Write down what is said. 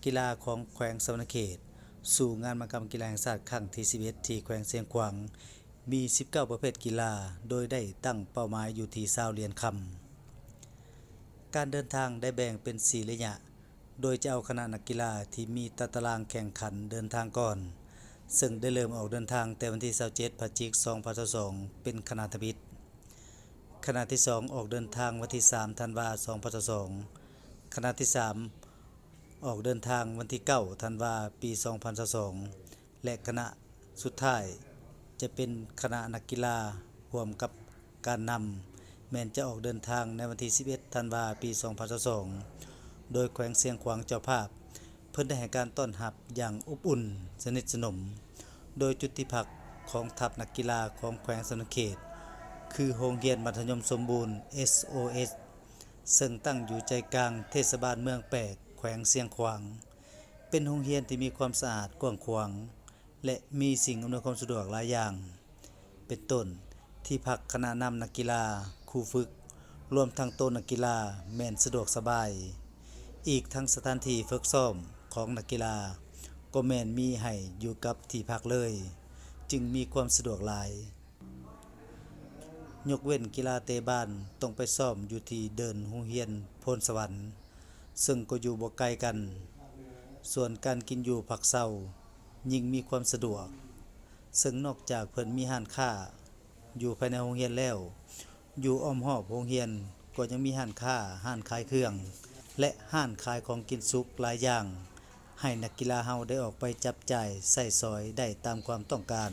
ກິລາຂອງແຂວງສະຫວັນນະເຂດ ສູ່ງານມະຫະກຳກິລາແຫ່ງຊາດຄັ້ງທີສິບເອັດ ທີ່ແຂວງຊຽງຂວາງ ມີສິບເກົ້າປະເພດກິລາ ໂດຍໄດ້ຕັ້ງເປົ້າໝາຍຢູ່ທີ່ຊາວຫຼຽນຄຳ. ການເດີນທາງໄດ້ແບ່ງເປັນສີ່ໄລຍະ ໂດຍຈະເອົາຄະນະນັກກິລາທີ່ມີຕາຕະລາງແຂ່ງຂັນເດີນທາງກ່ອນ, ເຊິ່ງໄດ້ເລີ່ມອອກເດີນທາງແຕ່ວັນທີຊາວເຈັດ ພະຈິກ ສອງພັນຊາວສອງ ເປັນຄະນະທຳອິດ. ຄະນະທີສອງອອກເດີນທາງວັນທີສາມ ທັນວາ ສອງພັນຊາວສອງ, ຄະນະທີສາມອອກເດີນທາງວັນທີເກົ້າ ທັນວາ ປີ ສອງພັນຊາວສອງ ແລະ ຄະນະສຸດທ້າຍຈະເປັນຄະນະນັກກິລາຮ່ວມກັບການນຳ ແມ່ນຈະອອກເດີນທາງໃນວັນທີສິບເອັດ ທັນວາ ປີ ສອງພັນຊາວສອງ ໂດຍແຂວງຊຽງຂວາງເຈົ້າພາບ ເພິ່ນໄດ້ໃຫ້ການຕ້ອນຮັບຢ່າງອົບອຸ່ນ, ສະໜິດສະໜົມ, ໂດຍຈຸດທີ່ພັກຂອງທັບນັກກິລາຂອງແຂວງສະຫວັນນະເຂດ ຄືໂຮງຮຽນມັດທະຍົມສົມບູນ ເອສໂອເອສ ເຊິ່ງຕັ້ງຢູ່ໃຈກາງເທດສະບານເມືອງແປກ ແຂວງຊຽງຂວາງ, ເປັນໂຮງຮຽນທີ່ມີຄວາມສະອາດກວ້າງຂວາງ ແລະ ມີສິ່ງອຳນວຍຄວາມສະດວກຫຼາຍຢ່າງ ເປັນຕົ້ນ ທີ່ພັກຄະນະນຳນັກກິລາ, ຄູຝຶກ, ລວມທັງໂຕນັກກິລາແມ່ນສະດວກສະບາຍ. ອີກທັງສະຖານທີ່ຝຶກຊ້ອມຂອງນັກກິລາກໍແມ່ນມີໃຫ້ຢູ່ກັບທີ່ພັກເລີຍ, ຈຶ່ງມີຄວາມສະດວກຫຼາຍ. ຍົກເວັ້ນກິລາເຕະບານຕ້ອງໄປຊ້ອມຢູ່ທີ່ເດີ່ນໂຮງຮຽນໂພນສະຫວັນ, ເຊິ່ງກໍຢູ່ບໍ່ໄກກັນ. ສ່ວນການກິນຢູ່ພັກເຊົາຍິ່ງມີຄວາມສະດວກ, ເຊິ່ງນອກຈາກເພິ່ນມີຮ້ານຄ້າຢູ່ພາຍໃນໂຮງຮຽນແລ້ວ, ຢູ່ອ້ອມຮອບໂຮງຮຽນກໍຍັງມີຮ້ານຄ້າ, ຮ້ານຂາຍເຄື່ອງ ແລະ ຮ້ານຂາຍຂອງກິນສຸກຫຼາຍຢ່າງ ໃຫ້ນັກກິລາເຮົາໄດ້ອອກໄປຈັບຈ່າຍໃຊ້ສອຍໄດ້ຕາມຄວາມຕ້ອງການ.